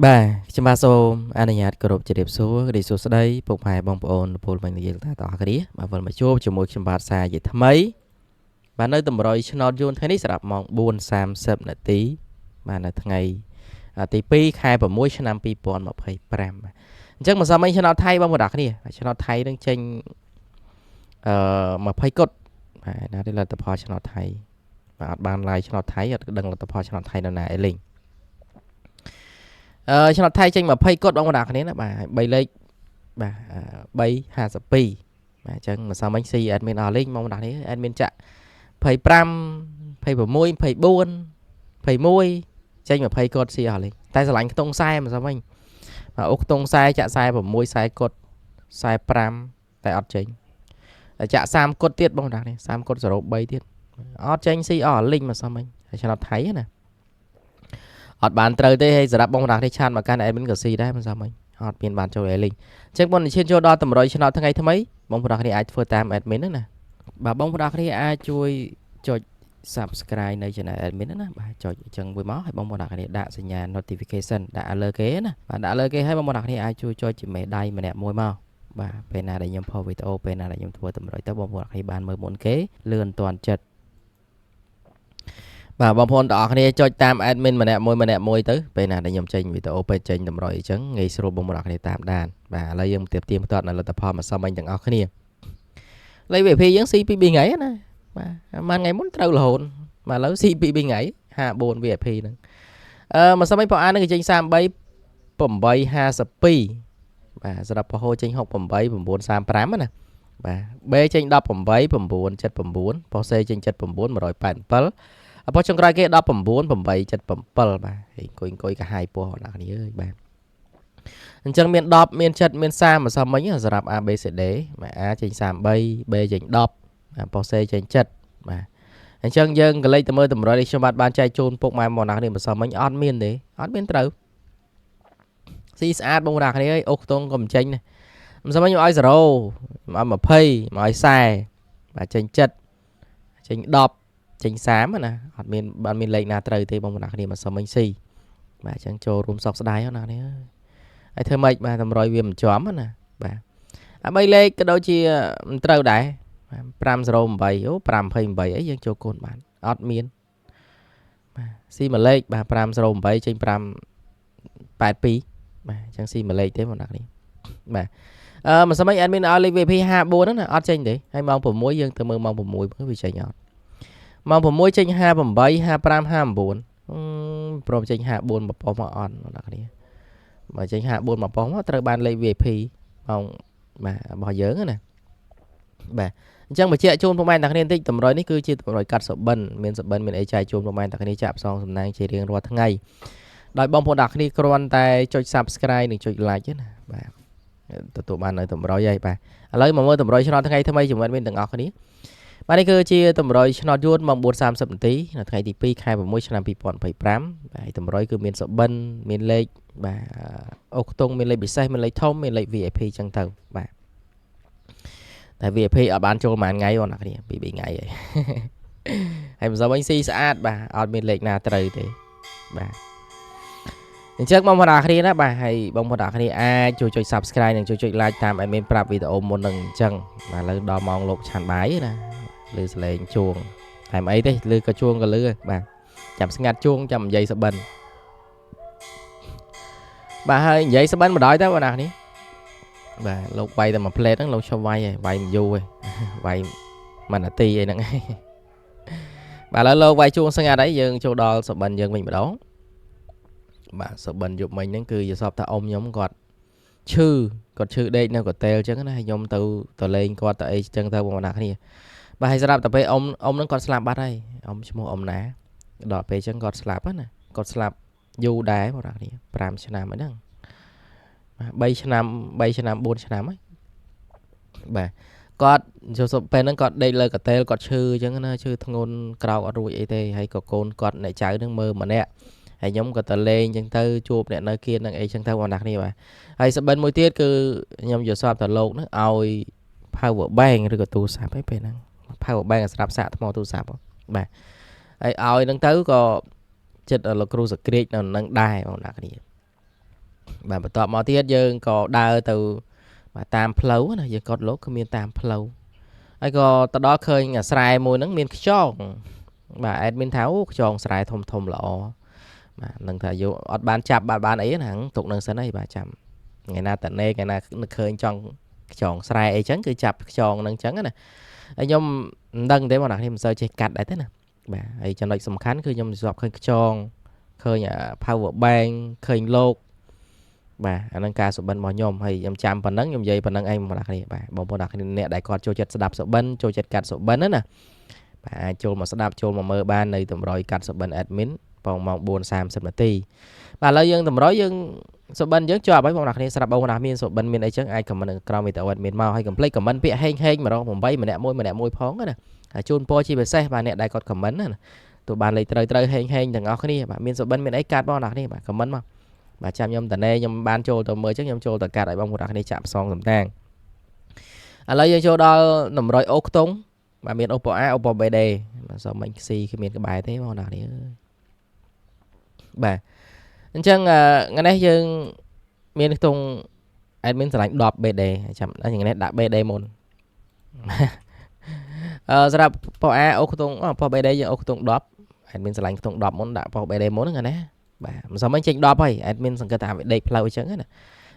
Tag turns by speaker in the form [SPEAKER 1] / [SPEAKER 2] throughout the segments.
[SPEAKER 1] បាទខ្ញុំបាទសូមអនុញ្ញាតគោរពជម្រាបសួររីសួស្តីពុកម៉ែបងប្អូនពលមិញនិយាយតាទាំងអស់គ្នាបាទវិលមកជួបជាមួយខ្ញុំបាទសាជាថ្មីបាទនៅតម្រុយឆ្នោតយួនថ្ងៃនេះសម្រាប់ម៉ោង4:30នាទីបាទនៅថ្ងៃទី2ខែ6ឆ្នាំ2025បាទអញ្ចឹងមកសមមិញឆ្នោតថៃបងប្អូនទាំងគ្នាឆ្នោតថៃនឹងចេញអឺ20កុដបាទណានេះលទ្ធផលឆ្នោតថៃបាទអត់បានឡាយឆ្នោតថៃអត់ដឹងលទ្ធផលឆ្នោតថៃនៅណាអីលេងអឺឆ្នោតថៃចេញ20កុដបងប្អូនទាំងគ្នាណាបាទ3លេខបាទ352បាទអញ្ចឹងម្សិលមិញ C admin អស់លេងបងប្អូនទាំងគ្នា admin ចាក់25 26 24 21ចេញ20កុដ C អស់លេងតែស្រឡាញ់ខ្ទង់40ម្សិលមិញបាទអូខ្ទង់40ចាក់46 40កុដ45តែអត់ចេញចាក់30កុដទៀតបងប្អូនទាំងគ្នា30កុដ03ទៀតអត់ចេញ C អស់លេងម្សិលមិញហើយឆ្នោតថៃណាអត់បានត្រូវទេហើយសម្រាប់បងប្អូននេះchat មកកាន់ admin ក៏ស៊ីដែរមិនសមមិញអត់មានបានចូលអេលីងអញ្ចឹងបងនិឈានចូលដល់តម្រុយឆ្នោតថ្ងៃថ្មីបងប្អូនគ្នាអាចធ្វើតាម admin ណាបាទបងប្អូនគ្នាអាចជួយចុច subscribe នៅ channel admin ណាបាទចុចអញ្ចឹងមួយមកឲ្យបងប្អូនគ្នាដាក់សញ្ញា notification ដាក់លើគេណាបាទដាក់លើគេឲ្យបងប្អូនគ្នាអាចជួយចុចជាមេដៃម្នាក់មួយមកបាទពេលណាដែលខ្ញុំផុសវីដេអូពេលណាដែលខ្ញុំធ្វើតម្រុយទៅបងប្អូនគ្នាបានមើលមុនគេលឿនទាន់ចិត្តបាទបងប្អូនទាំងអស់គ្នាចុចតាម admin ម្នាក់មួយម្នាក់មួយទៅពេលណាដែលខ្ញុំចេញវីដេអូពេលចេញតម្រុយអញ្ចឹងងាយស្រួលបងប្អូនគ្នាតាមដានបាទឥឡូវយើងទៀបទៀមផ្ទាត់នៅលទ្ធផលម្សិលមិញទាំងអស់គ្នាលេខ VIP យើងស៊ីពី2ថ្ងៃណាបាទមួយថ្ងៃមុនត្រូវរហូតបាទឥឡូវស៊ីពី2ថ្ងៃ54 VIP ហ្នឹងអឺម្សិលមិញប៉អាននឹងចេញ33 852បាទសម្រាប់ពហោចេញ68 935ណាបាទ B ចេញ18 979ប៉ូសេចេញ79 187អប៉ុចុងក្រោយគេ19 877បាទហើយអង្គុយអង្គុយកាហាយពោះអ្នកគ្នាអើយបាទអញ្ចឹងមាន10មាន7មាន30ម្សិលមិញសម្រាប់ A B C D បាទ A ចេញ33 B ចេញ10ប៉ុសេចេញ7បាទអញ្ចឹងយើងក៏លេចទៅមើលតម្រុយនេះខ្ញុំបាទបានចែកជូនពុកម៉ែបងប្អូនគ្នាម្សិលមិញអត់មានទេអត់មានត្រូវស៊ីស្អាតបងប្អូនគ្នាអើយអូខ្ទង់ក៏មិនចេញដែរម្សិលមិញខ្ញុំឲ្យ0ខ្ញុំឲ្យ20ខ្ញុំឲ្យ40បាទចេញ7ចេញ10ចេញ30ណាអត់មានបានមានលេខណាត្រូវទេបងប្អូនគ្នាម្សិលមិញស៊ីបាទអញ្ចឹងចូលរួមសោកស្ដាយណានេះហើយធ្វើម៉េចបាទតម្រុយវាមិនជាប់ណាបាទអា3លេខក៏ដូចជាមិនត្រូវដែរ508អូ528អីយើងចូលកូនបានអត់មានបាទស៊ីមួយលេខបាទ508ចេញ582បាទអញ្ចឹងស៊ីមួយលេខទេបងប្អូនគ្នាបាទអឺមិនសម័យ admin ឲ្យលេខ VIP 54ហ្នឹងណាអត់ចេញទេហើយម៉ោង6យើងទៅមើលម៉ោង6មើលវាចេញអត់ម៉ោង6ចេញ58 55 59ព្រមចេញ54មកប៉ុស្មកអត់បងប្អូនគ្នាបើចេញ54មកប៉ុស្មកត្រូវបានលេខ VIP ម៉ោងបាទរបស់យើងណាបាទអញ្ចឹងបញ្ជាក់ជូនពុកម៉ែអ្នកគ្នាបន្តិចតម្រុយនេះគឺជាតម្រុយកាត់សុបិនមានសុបិនមានអីចែកជូនពុកម៉ែអ្នកគ្នាចាក់ផ្សងសំណាងជារៀងរាល់ថ្ងៃដោយបងប្អូនអ្នកគ្នាគ្រាន់តែចុច Subscribe និងចុច Like ណាបាទទទួលបាននៅតម្រុយហើយបាទឥឡូវមកមើលតម្រុយឆ្នោតថ្ងៃថ្មីជាមួយមានទាំងអស់គ្នាបាទនេះគឺជាតម្រុយឆ្នោតយួនម៉ោង4:30នាទីនៅថ្ងៃទី2ខែ6ឆ្នាំ2025បាទតម្រុយគឺមានសុបិនមានលេខបាទអូខ្ទង់មានលេខពិសេសមានលេខធំមានលេខ VIP ចឹងទៅបាទតែ VIP អត់បានចូលប្រហែលថ្ងៃបងប្អូនគ្នាពី3ថ្ងៃហើយហើយម្សិលវិញស៊ីស្អាតបាទអត់មានលេខណាត្រូវទេបាទអញ្ចឹងបងប្អូនអរគ្នាណាបាទហើយបងប្អូនអរគ្នាអាចជួយចុច Subscribe និងជួយចុច Like តាម admin ប្រាប់វីដេអូមុននឹងអញ្ចឹងបាទឥឡូវដល់ម៉ោងលោកឆាន់បាយណាលឺសលេងជួងតែមិនអីទេលឺក៏ជួងក៏លឺបាទចាំស្ងាត់ជួងចាំនិយាយសបិនបាទហើយនិយាយសបិនបណ្ដោយទៅបងប្អូននេះបាទលោកវាយតែមួយផ្លេតហ្នឹងលោកឈប់វាយហើយវាយមិនយូរទេវាយមួយនាទីអីហ្នឹងបាទឥឡូវលោកវាយជួងស្ងាត់ហើយយើងចូលដល់សបិនយើងវិញម្ដងបាទសបិនយប់មិញហ្នឹងគឺយល់សពថាអ៊ំខ្ញុំគាត់ឈឺគាត់ឈឺដេកនៅកូតែលអញ្ចឹងណាខ្ញុំទៅទៅលេងគាត់ទៅអីអញ្ចឹងទៅបងប្អូនគ្នាបាទហើយស្រាប់តែពេលអ៊ំអ៊ំហ្នឹងគាត់ស្លាប់បាត់ហើយអ៊ំឈ្មោះអ៊ំណាដល់ពេលអញ្ចឹងគាត់ស្លាប់ណាគាត់ស្លាប់យូរដែរបងប្អូនគ្នា5ឆ្នាំហ្នឹងបាទ3ឆ្នាំ3ឆ្នាំ4ឆ្នាំហើយបាទគាត់ចូលសុបពេលហ្នឹងគាត់ដេកលើកតេលគាត់ឈឺអញ្ចឹងណាឈឺធ្ងន់ក្រោកអត់រួចអីទេហើយក៏កូនគាត់អ្នកចៅហ្នឹងមើលម្នាក់ហើយខ្ញុំក៏ទៅលេងអញ្ចឹងទៅជួបអ្នកនៅគៀននឹងអីអញ្ចឹងទៅបងប្អូនគ្នាបាទហើយសបិនមួយទៀតគឺខ្ញុំយល់សពតលោកហ្នឹងឲ្យ power bank ឬក៏ទូរស័ព្ទអីពេលហ្នឹង power bank សម្រាប់សាកថ្មទូរស័ព្ទបាទហើយឲ្យហ្នឹងទៅក៏ចិត្តលោកគ្រូសក្រាចនៅនឹងដែរបងប្អូនគ្នា បាទបន្ទាប់មកទៀតយើងក៏ដើរទៅបាទតាមផ្លូវណាយើងកត់លោកគឺមានតាមផ្លូវហើយក៏ទៅដល់ឃើញស្រែមួយហ្នឹងមានខ្យងបាទ admin ថាអូខ្យងស្រែធំធំល្អបាទនឹងថាយកអត់បានចាប់បាទបានអីណាទុកនឹងសិនហើយបាទចាំថ្ងៃណាតនេថ្ងៃណានឹកឃើញចង់ខ្យងស្រែអីចឹងគឺចាប់ខ្យងហ្នឹងចឹងណាហើយខ្ញុំមិនដឹងទេបងប្អូនខ្ញុំមិនសូវចេះកាត់ដែរទេណាបាទហើយចំណុចសំខាន់គឺខ្ញុំស្រាប់ឃើញខ្យងឃើញ power bank ឃើញលោកបាទអាហ្នឹងការសុបិនរបស់ខ្ញុំហើយខ្ញុំចាំប៉ុណ្ណឹងខ្ញុំនិយាយប៉ុណ្ណឹងឯងបងប្អូនគ្នាបាទបងប្អូនគ្នាអ្នកដែលគាត់ចូលចិត្តស្ដាប់សុបិនចូលចិត្តកាត់សុបិនណាបាទអាចចូលមកស្ដាប់ចូលមកមើលបាននៅតម្រុយកាត់សុបិន admin បងម៉ោង4:30នាទីបាទឥឡូវយើងតម្រុយយើងសុបិនយើងជាប់ហើយបងប្អូនគ្នាស្រាប់បងប្អូនមានសុបិនមានអីចឹងអាច comment នៅក្រោមវីដេអូ admin មកហើយកុំភ្លេច comment ពាក្យហេងហេង108ម្នាក់មួយម្នាក់មួយផងណាហើយជូនពរជាពិសេសបាទអ្នកដែលគាត់ comment ណាទោះបានលេខត្រូវត្រូវហេងហេងទាំងអស់គ្នាបាទមានសុបិនមានអីកាត់បងប្អូនគ្នាបាទ comment មកបាទចាំខ្ញុំតនេខ្ញុំបានចូលទៅមើលចឹងខ្ញុំចូលទៅកាត់ឲ្យបងប្អូនគ្នាចាក់ផ្សងសំតាងឥឡូវយើងចូលដល់តម្រុយអូខ្ទង់បាទមាន Oppo A Oppo BD បាទសូមមិញស៊ីគ្មានក្បែរទេបងប្អូនគ្នាបាទអញ្ចឹងថ្ងៃនេះយើងមានខ្ទង់ admin ស្រឡាញ់10 BD ចាំថ្ងៃនេះដាក់ BD មុនសម្រាប់ប៉ុ A អូខ្ទង់ប៉ុ BD យើងអូខ្ទង់10 admin ស្រឡាញ់ខ្ទង់10មុនដាក់ប៉ុ BD មុនហ្នឹងណាបាទមិនសមចេញ10ហើយ admin សង្កេតថាវាដេកផ្លូវអញ្ចឹងណា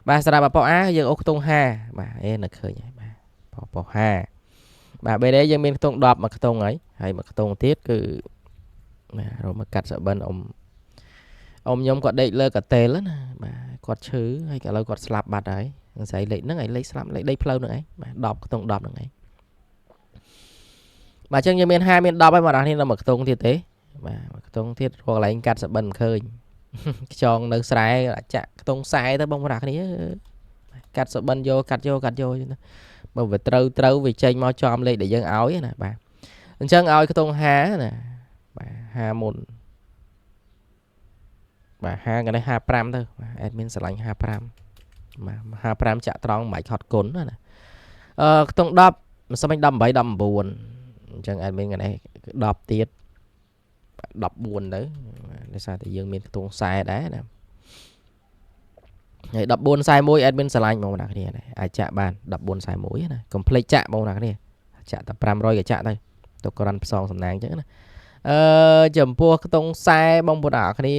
[SPEAKER 1] បាទសម្រាប់ប៉ុ A យើងអូខ្ទង់5បាទអេនៅឃើញហើយបាទប៉ុ5បាទ BD យើងមានខ្ទង់10មួយខ្ទង់ហើយហើយមួយខ្ទង់ទៀតគឺបាទរកមកកាត់សបិនអ៊ំខ្ញុំគាត់ដេកលើកតេលណាបាទគាត់ឈឺហើយឥឡូវគាត់ស្លាប់បាត់ហើយស្អីលេខហ្នឹងឯងលេខស្លាប់លេខដេកផ្លូវហ្នឹងឯងបាទ10ខ្ទង់10ហ្នឹងឯងបាទអញ្ចឹងយើងមាន5មាន10ហើយបងប្អូននេះនៅមួយខ្ទង់ទៀតទេបាទមួយខ្ទង់ទៀតរកកន្លែងកាត់សបិនមិនឃើញខ្យងនៅស្រែចាក់ខ្ទង់ខ្សែទៅបងប្អូនគ្នាកាត់សបិនយកកាត់យកកាត់យកបើវាត្រូវត្រូវវាចេញមកចំលេខដែលយើងឲ្យណាបាទអញ្ចឹងឲ្យខ្ទង់5ណាបាទ5មុនបាទ5កនេះ55ទៅបាទ admin ស្រឡាញ់55បាទ55ចាក់ត្រង់មិនបាច់ខត់គុណណាខ្ទង់10មិនសម18 19អញ្ចឹង admin កនេះ10ទៀត14ទៅដោយសារតែយើងមានខ្ទង់ខ្សែដែរណាហើយ14 41 admin ស្រឡាញ់បងប្អូនគ្នាអាចចាក់បាន14 41ណាកុំភ្លេចចាក់បងប្អូនគ្នាចាក់តែ500ក៏ចាក់ទៅទៅក្រាន់ផ្សងសំណាងអញ្ចឹងណាចំពោះខ្ទង់ខ្សែបងប្អូនគ្នា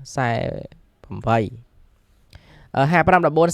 [SPEAKER 1] 48 55 14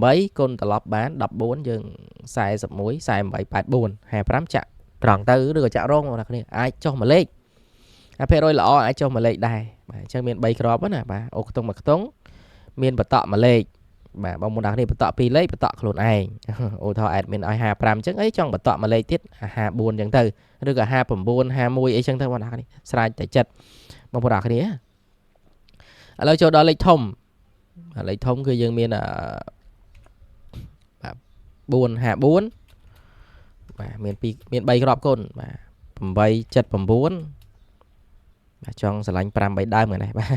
[SPEAKER 1] 48គុណត្រឡប់បាន14យើង41 48 84 55ចាក់ត្រង់ទៅឬក៏ចាក់រងបងប្អូនគ្នាអាចចុះមួយលេខអាភាគរយល្អអាចចុះមួយលេខដែរបាទអញ្ចឹងមាន3គ្រាប់ណាបាទអូខ្ទង់មួយខ្ទង់មានបតក់មួយលេខបាទបងប្អូនគ្នាបតក់2លេខបតក់ខ្លួនឯងឧទាហរណ៍ admin ឲ្យ55អញ្ចឹងអីចង់បតក់មួយលេខទៀត54អញ្ចឹងទៅឬក៏59 51អីចឹងទៅបងប្អូនគ្នាស្រេចតែចិត្តបងប្អូនគ្នាឥឡូវចូលដល់លេខធំលេខធំគឺយើងមានបាទ454បាទមាន2មាន3គ្រាប់គុណបាទ879បាទចង់ស្រឡាញ់5 3ដើមហ្នឹងបាទ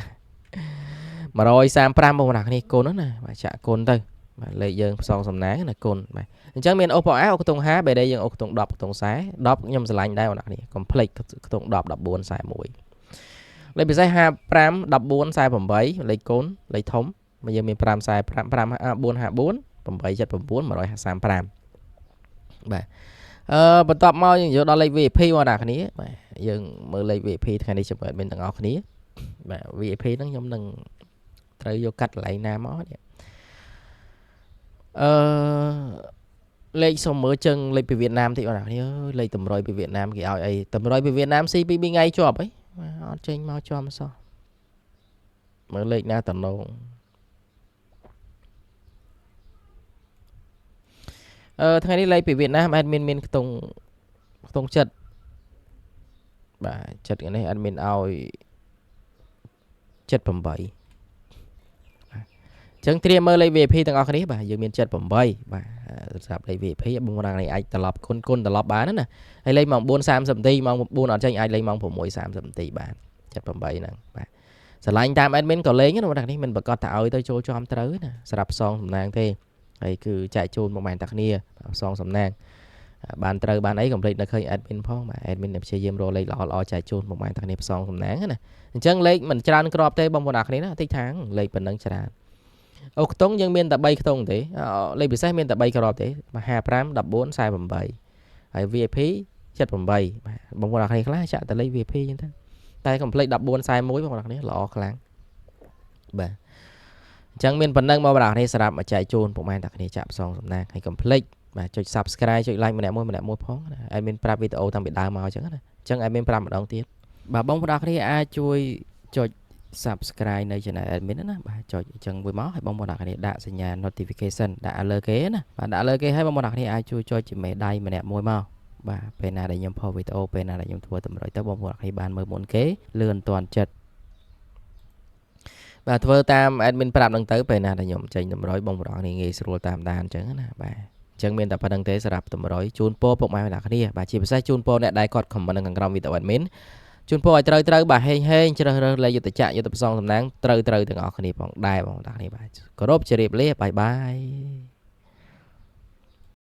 [SPEAKER 1] 135បងប្អូនគ្នាគុណណាបាទចាក់គុណទៅបាទលេខយើងផ្សងសំណាងណាគុណបាទអញ្ចឹងមានអូប៉ A អូខ្ទង់5 BD យើងអូខ្ទង់10ខ្ទង់40 10ខ្ញុំស្រឡាញ់ដែរបងប្អូនគ្នាកុំភ្លេចខ្ទង់10 14 41លេខពិសេស55 14 48លេខគុណលេខធំមកយើងមាន5 45 5 454 879 155បាទបន្ទាប់មកយើងយកដល់លេខ VIP បងប្អូនគ្នាបាទយើងមើលលេខ VIP ថ្ងៃនេះជាមួយ admin ទាំងអស់គ្នាបាទ VIP ហ្នឹងខ្ញុំនឹងត្រូវយកកាត់កន្លែងណាមកនេះលេខសុំមើលជើងលេខពីវៀតណាមតិចបងប្អូនគ្នាលេខតម្រុយពីវៀតណាមគេឲ្យអីតម្រុយពីវៀតណាមស៊ីពី2ថ្ងៃជាប់អីអត់ចេញមកជាប់សោះមើលលេខណាតំណងថ្ងៃនេះលេខពីវៀតណាម admin មានខ្ទង់ចិត្តបាទចិត្តនេះ admin ឲ្យ78បាទអញ្ចឹងត្រៀមមើលលេខ VIP ទាំងអស់គ្នាបាទយើងមាន78បាទសម្រាប់លេខ VIP បងប្អូនអាចត្រឡប់គុណត្រឡប់បានណាហើយលេខម៉ោង4:30នាទីម៉ោង4អត់ចេញអាចលេខម៉ោង6:30នាទីបាន78ហ្នឹងបាទស្រឡាញ់តាម admin ក៏លេងណាបងប្អូននេះមិនប្រកាសថាឲ្យទៅចូលចំត្រូវណាសម្រាប់ផ្សងសំណាងទេហើយគឺចែកជូនមកមែនតាគ្នាផ្សងសំណាងបានត្រូវបានអីកុំភ្លេចនៅឃើញ admin ផងបាទ admin ព្យាយាមរកលេខល្អៗចែកជូនមកមែនតាគ្នាផ្សងសំណាងណាអញ្ចឹងលេខមិនច្រើនគ្រាប់ទេបងប្អូនអរគ្នាណាតិចថាងលេខប៉ុណ្ណឹងច្រើន អូ ខ្ទង់យើងមានតែ3ខ្ទង់ទេ លេខពិសេសមានតែ3គ្រាប់ទេ 55 14 48 ហើយ VIP 78។ បាទ បងប្អូនអរគ្នាខ្លះចាក់តែលេខ VIP អញ្ចឹងទៅ តែកុំភ្លេច14 41 បងប្អូនអរគ្នាល្អខ្លាំង។ បាទ អញ្ចឹងមានប៉ុណ្ណឹងបងប្អូនអរគ្នា សម្រាប់មកចែកជូនពុកម៉ែតាគ្នាចាក់ផ្សងសំណាង ហើយកុំភ្លេច បាទ ចុច Subscribe ចុច Like ម្នាក់មួយម្នាក់មួយផងណា។ អែមានប្រាប់វីដេអូតាំងពីដើមមកអញ្ចឹងណា អញ្ចឹងអែមានប្រាប់ម្ដងទៀត។ បាទ បងប្អូនអរគ្នាអាចជួយចុច Subscribe នៅ Channel Admin ណា។ បាទ ចុចអញ្ចឹងមួយមក ឲ្យបងប្អូនអរគ្នាដាក់សញ្ញា Notification ដាក់លើគេណា។ បាទ ដាក់លើគេ ឲ្យបងប្អូនអរគ្នាអាចជួយចុចជាមេដៃម្នាក់មួយមក។ បាទ ពេលណាដែលខ្ញុំផុសវីដេអូ ពេលណាដែលខ្ញុំធ្វើតម្រុយទៅ បងប្អូនអរគ្នាបានមើលមុនគេ លឿនទាន់ចិត្ត។ បាទ ធ្វើតាម admin ប្រាប់នឹងទៅ ពេលណាដែលខ្ញុំចេញតម្រុយ បងប្អូនគ្នាងាយស្រួលតាមដានអញ្ចឹងណា។ បាទ អញ្ចឹងមានតែប៉ុណ្្នឹងទេសម្រាប់តម្រុយ ជូនពរពុកម៉ែបងប្អូនគ្នា។ បាទ ជាពិសេសជូនពរអ្នកដែលគាត់ comment នៅខាងក្រោមវីដេអូ admin ជូនពរឲ្យត្រូវត្រូវ បាទ ហេងហេងជ្រើសរើសលេខយុទ្ធចក្រយុទ្ធប្រសងតំណាងត្រូវត្រូវទាំងអស់គ្នាផងដែរបងប្អូនគ្នា។ បាទ គោរពជម្រាបលា បាយបាយ។